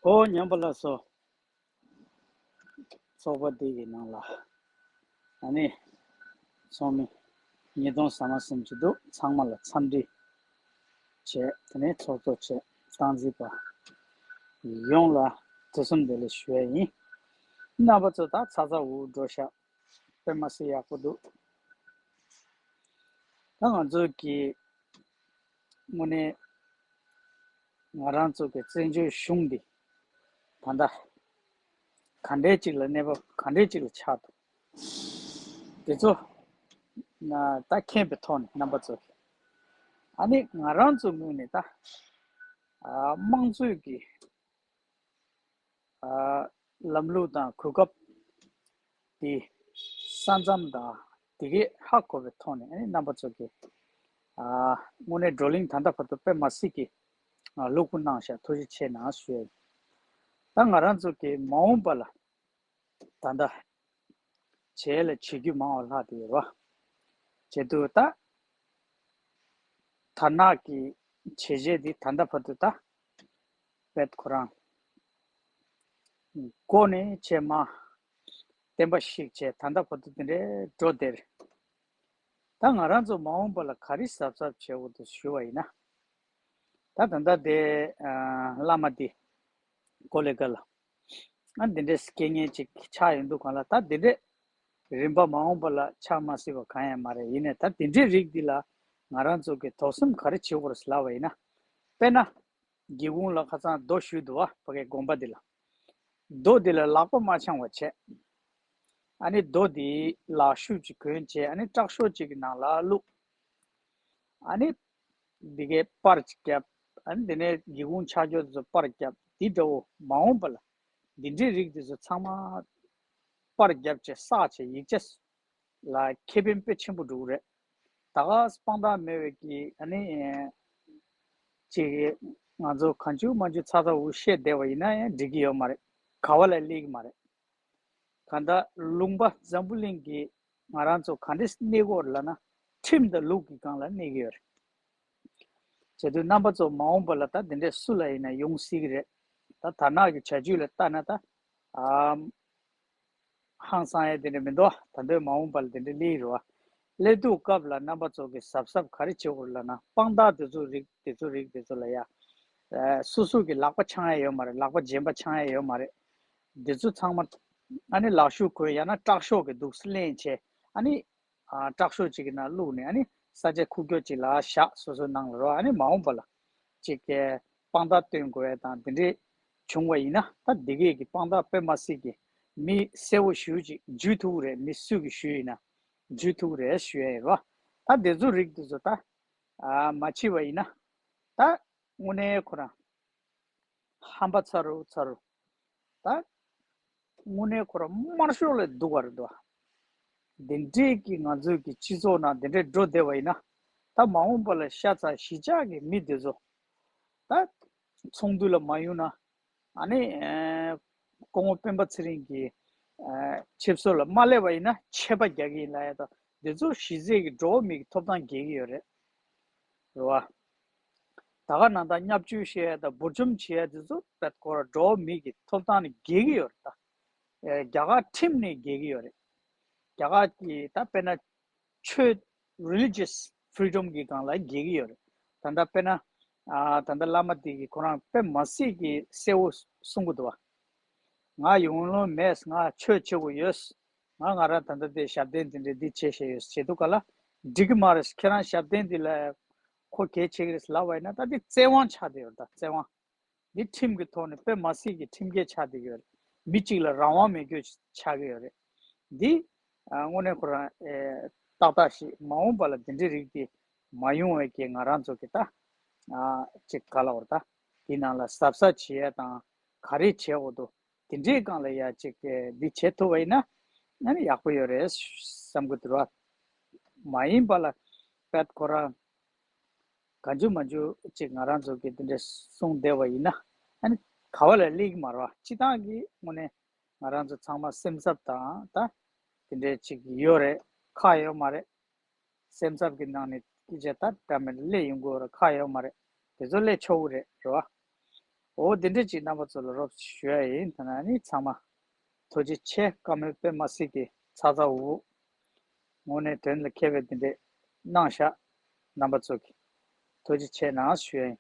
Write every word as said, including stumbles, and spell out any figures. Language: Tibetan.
ཨོ་ཉམས་པ་ལགས་སོ། ཚོགས་པ་འདི་གི་ནང་ལ་ཨ་ནི་ཚོགས་མི་ཉིས་སྟོང་ཟ་མ་ཟིན་གྱི་འདུག་ཚང་མ་ལ་འཚམས་འདྲི་བྱས། དེ་ནས་ཚོགས་གཙོ་བྱས། སྟངས་འཛིན་པ་ཡོངས་ལ་དུས་གསུམ་བདེ་ལེགས་ཞུ་ཡ་ཡིན། རྣམ་པ་ཚོ་ད་ཚ་ཚ་འུར་འུར་འགྲོ་ཤག་དཔེ་མ་སྲིད་ཡག་པོ་འདུག་ད་ང་ཚོ་གི་དངོས་གནས་ང་རང་ཚོ་གི་བཙན་བྱོལ་གཞུང་འདི་ད་ལྟ་ག་འདྲའི་ཅིག་ལ་གནས་བབ་ག་འདྲའི་ཅིག་ལ་ཆགས་འདུག་དེ་ཚོ་ན་ད་མཁྱེན་པའི་ཐོག་ནས་རྣམ་པ་ཚོ་གི་ཨ་ནི་ང་རང་ཚོ་ངོས་ནས་ད་ཨ་དམངས་གཙོའི་གི་ཨ་ལམ་ལུགས་དང་གོ་སྐབས་དེ་ས་མཚམས་དང་དེ་གས་ཧ་གོ་བའི་ཐོག་ནས་ཨ་ནི་རྣམ་པ་ཚོ་གི་ཨ་དངོས་གནས་བགྲོ་གླེང་ད་ལྟ་བར་དུ་དཔེ་མ་སྲིད་ཀྱི་ཨ་བློ་ཁུག་གནང་ཤག་ཐུགས་རྗེ་ཆེ་གནང་ཞུ་ཡ་ཡིན། ད་ང་རང་ཚོ་གི་མ་འོངས་པ་ལ་ད་ལྟ་བྱས་ལ་བྱེད་རྒྱུ་མང་བ་ལྷག་བསྡད་ཡོད་རེད་བ། བྱེད་དུས་ད་དར་ནག་གི་བྱས་རྗེས་འདི་ད་ལྟ་བར་དུ་ད་དཔེ་ཁོ་རང་འགོ་ནས་བྱས་མ་བརྟན་པ་ཞིག་བྱས་ད་ལྟ་བར་དུ་དེ་འདྲའི་འགྲོ་བསྡད་རེད། ད་ང་རང་ཚོ་མ་འོངས་པ་ལ་ག་རེ་གཟབ་གཟབ་བྱེད་དགོས་འདུག་ཞུ་བ་ཡིན་ན། ད་ད་ལྟ་དེ་ཨ་བླ་མ་དེ་གོ་ལེ་ག་ལ་ཨ་འདི་འདྲའི་སྐད་ངན་ཅིག་ཆགས་ཡོང་དུས་གང་ལ་ད་འདི་འདྲའི་རིམ་པ་མ་འོངས་པ་ལ་ཆགས་མ་སྲིད་པ་གང་ཡང་མ་རེད། ཡིན་ནའི་ད་འདི་འདྲའི་རིགས་འདི་ལ་ང་རང་ཚོ་གི་དོགས་ཟོན་ག་རེ་བྱེད་དགོས་རེད་ལབ་པ་ཡིན་ན། དཔེར་ན། སྒེའུ་ཁུང་ལ་ཁ་སང་རྡོ་གཞུས་འདུག་བ། ཕ་གའི་དགོན་པ་འདི་ལ། རྡོ་འདི་ལ་ལག་པ་མ་འཆང་བ་བྱས། ཨ་ནི་རྡོ་འདི་ལག་ཤུབས་ཅིག་གོན་བྱས། ཨ་ནི་ཀྲག་ཤོག་ཅིག་གི་ནང་ལ་བླུགས། ཨ་ནི་འདི་གའི་པར་ཅིག་བརྒྱབ། ཨ་ནི་འདི་ནས་སྒེའུ་ཁུང་ཆག་ཆག་དེ་ཚོ་པར་བརྒྱབ། འདི་འདྲ་བོ་མ་འོངས་པ་ལ་འདི་འདྲའི་རིགས་དེ་ཚོ་ཚང་མ་པར་བརྒྱབ་བྱས་བསགས་བྱས་ཡིག་ཆ་ལ་ཁེ་ཕན་དཔེ་ཆེན་པོ་འགྲོ་གི་རེད། ད་ག་དཔང་རྟགས་མེད་པའི་གི་ཨ་ནི་ཅིག་ང་ཚོ་གང་བྱུང་མང་བྱུང་ཚ་ཚ་འུར་བཤད་བསྡད་པ་ཡིན་ན་ཡང་འགྲིག་གི་ཡོད་མ་རེད། ག་བ་ལ་སླེབས་ཀྱི་མ་རེད། གང་ལྟར་ལུང་པ་འཛམ་བུ་གླིང་གི་ང་རང་ཚོ་ག་འདྲས་གནས་དགོས་རེད་ལབ་ན། ཁྲིམས་དང་ལུགས་ཀྱི་སྒང་ལ་གནས་ཀྱི་ཡོད་རེད། བྱས་དུས་རྣམ་པ་ཚོ་མ་འོངས་པ་ལ་ད་དེ་འདྲས་སུ་ལ་ཡིན་ན་ཡོང་སྲིད་ཀྱི་རེད། ད་དར་ནག་གི་བྱ་སྤྱོད་ལ་ལྟ་ན་ད་ཨ་ཧང་སང་ཡ་དེ་འདྲ་མི་འདུག་ད་དུང་མ་འོངས་པ་ལ་དེ་འདྲ་སླེབས་རེད་བ། སླེབས་དུས་སྐབས་ལ་རྣམ་པ་ཚོ་གི་གཟབ་གཟབ་ག་རེ་བྱེད་དགོས་ལབ་ན། དཔང་རྟགས་དེ་ཚོ་རིགས་དེ་ཚོ་རིགས་དེ་ཚོ་ལ་ཡ། ཨ་སོ་སོ་གི་ལག་པ་འཆང་ཡ་ཡོད་མ་རེད། ལག་པ་རྗེན་པ་འཆང་ཡ་ཡོད་མ་རེད། དེ་ཚོ་ཚང་མ་ཨ་ནི་ལག་ཤུབས་གོན། ཡང་ན་ཀྲག་ཤོག་གི་འདུག་སེ་ལེན་བྱས། ཨ་ནི་ཨ་ཀྲག་ཤོག་ཅིག་གི་ནང་བླུགས་ནས་ཨ་ནི་ས་ཆ་ཁུག་ཀྱོག་ཅིག་ལ་བཞག་སོ་སོའི་ནང་ལ་རོ། ཨ་ནི་མ་འོངས་པ་ལ་ཅིག་གི་དཔང་རྟགས་སྟོན་དགོས་ཡ་དང་དེ་འདྲས་བྱུང་བ་ཡིན་ན། ད་འདི་གས་ཀྱི་དཔང་རྟགས་དཔེ་མ་སྲིད་ཀྱི་མི་གསལ་བོ་ཞེ་ཅིག་འཇུ་ཐུབ་རེད། མི་སུ་གི་ཞུས་ཡིན་ན་འཇུ་ཐུབ་རེད་ཞུ་ཡ་ཡིན་རོ། ད་དེ་ཚོ་རིགས་དེ་ཚོ་ད་ཨ་མ་བྱས་པ་ཡིན་ན། ད་དངོས་གནས་ཁོ་རང་ཧམ་པ་ཚ་རུ་ཚ་རུ། ད་དངོས་གནས་ཁོ་རང་དམར་ཤོག་ལས་སྡུག་པ་རེད་འདུག་དེ་འདྲས་ཀྱི་ང་ཚོའི་གི་སྤྱི་ཚོགས་ནང་དེ་འདྲས་འགྲོ་བསྡད་པ་ཡིན་ན། ད་མ་འོངས་པ་ལ་ཤ་ཚ་གཞིས་ཆགས་ཀྱི་མི་དེ་ཚོ་ད་ཚོགས་འདུ་ལ་མ་ཡོང་ན། ཨ་ནི་ཨ་སྐུ་ངོ་སྤེན་པ་ཚེ་རིང་གི་ཨ་ཆིབས་བསྒྱུར་ལ་མ་སླེབས་པ་ཡིན་ན་ཆད་པ་རྒྱག་གི་ཡིན་ལབ་ཡ་ད། དེ་ཚོ་གཞི་རྩའི་གི་འགྲོ་བ་མིའི་གི་ཐོབ་ཐང་འགལ་གྱི་ཡོད་རེད། རེད་བ། ད་ག་ནང་ད་བརྙས་བཅོས་བྱེད་ཡ་ད་འབུར་འཇོམས་བྱེད་ཡ་དེ་ཚོ་དཔེ་ཁོ་རང་འགྲོ་བ་མིའི་གི་ཐོབ་ཐང་ནས་འགལ་གྱི་ཡོད་རེད་ད། ཨེ་རྒྱ་གར་ཁྲིམས་ནས་འགལ་གྱི་ཡོད་རེད། རྒྱ་གར་གྱི་ད་དཔེར་ན་ཆོས་religious freedom གི་སྒང་ལ་འགལ་གྱི་ཡོད་རེད། ད་ལྟ་དཔེར་ན་ཨ་ད་ལྟ་བླ་མ་དེ་གིས་ཁོ་རང་དཔེ་མ་སྲིད་ཀྱི་གསལ་བོ་གསུང་གི་འདུག་བ། ང་ཡོང་ལོང་མེད། ང་ཆོས་བྱེད་དགོས་ཡོད། ང་ང་རང་ད་ལྟ་དེ་ཞབས་བརྟན་དེ་འདྲ་འདི་བྱེད་བཞིན་ཡོད་ཟེར་དུས་ག་ལ་འགྲིག་གི་མ་རེད། ཁྱེད་རང་ཞབས་བརྟན་འདི་ལ་ཁོ་གལ་ཆེ་གི་རེད་ལབ་པ་ཡིན་ན། ད་འདི་བཙན་དབང་ཆགས་བསྡད་ཡོད་རེད། ད་བཙན་དབང་འདི་ཁྲིམས་ཀྱི་ཐོག་ནས་དཔེ་མ་སྲིད་ཀྱི་ཁྲིམས་འགལ་ཆགས་བསྡད་ཡོད་རེད། མི་གཅིག་ལ་རང་དབང་མེད་རྒྱུ་ཆགས་ཀྱི་ཡོད་རེད། འདི་ཨ་དངོས་གནས་ཁོ་རང་ཨེ་ཏག་ཏག་ཞིག་མ་འོངས་པ་ལ་འདི་འདྲའི་རིགས་དེ་མ་ཡོང་བའི་གི་ང་རང་ཚོ་གི་ད་ཨ་ཅིག་ག་ལ་བར་ད་དེ་ནང་ལ་གཟབ་གཟབ་བྱེད་ཡ་དང་ག་རེ་བྱེད་དགོས་འདུག་དེ་འདྲའི་སྒང་ལ་ཡ་ཅིག་གི་འདི་བྱེད་ཐུབ་པ་ཡིན་ན་ཨ་ནི་ཡག་པོ་ཡོད་རེད་བསམ་གི་འདུག་ར། མ་ཡིན་པ་ལ་དཔེ་ཁོ་རང་གང་བྱུང་མང་བྱུང་ཅིག་ང་རང་ཚོ་གི་དེ་འདྲ་གསུངས་བསྡད་པ་ཡིན་ན། ཨ་ནི་ག་བ་ལ་སླེབས་ཀྱི་མ་རེད་བ། སྤྱིར་བཏང་གི་དངོས་གནས་ང་རང་ཚོ་ཚང་མ་སེམས་འཚབ་དང་ད་དེ་འདྲའི་ཅིག་ཡོད་རེད། ཁག་ཡོད་མ་རེད། སེམས་འཚབ་ཀྱི་ནང་ནས་སྐད་ཆ་ད་འདྲ་མིན་སླེབས་ཡོང་གི་ཡོད་རེད། ཁག་ཡོད་མ་རེད། དེ་ཚོ་སླེབས་ཆོག་གི་རེད། རེད་བ། འོ་དེ་འདྲ་ཅིག་རྣམ་པ་ཚོ་ལ་རོབ་ཞུ་ཡ་ཡིན། ད་ན་ནི་ཚང་མ་ཐུགས་རྗེ་ཆེ། བཀའ་མོལ་དཔེ་མ་སྲིད་ཀྱི་ཚ་ཚ་འུར་འུར། དངོས་གནས་དོན་ལ་མཁས་པའི་དེ་འདྲས་གནང་ཤག་རྣམ་པ་ཚོ་གི་ཐུགས་རྗེ་ཆེ་གནང་ཞུ་ཡ་ཡིན།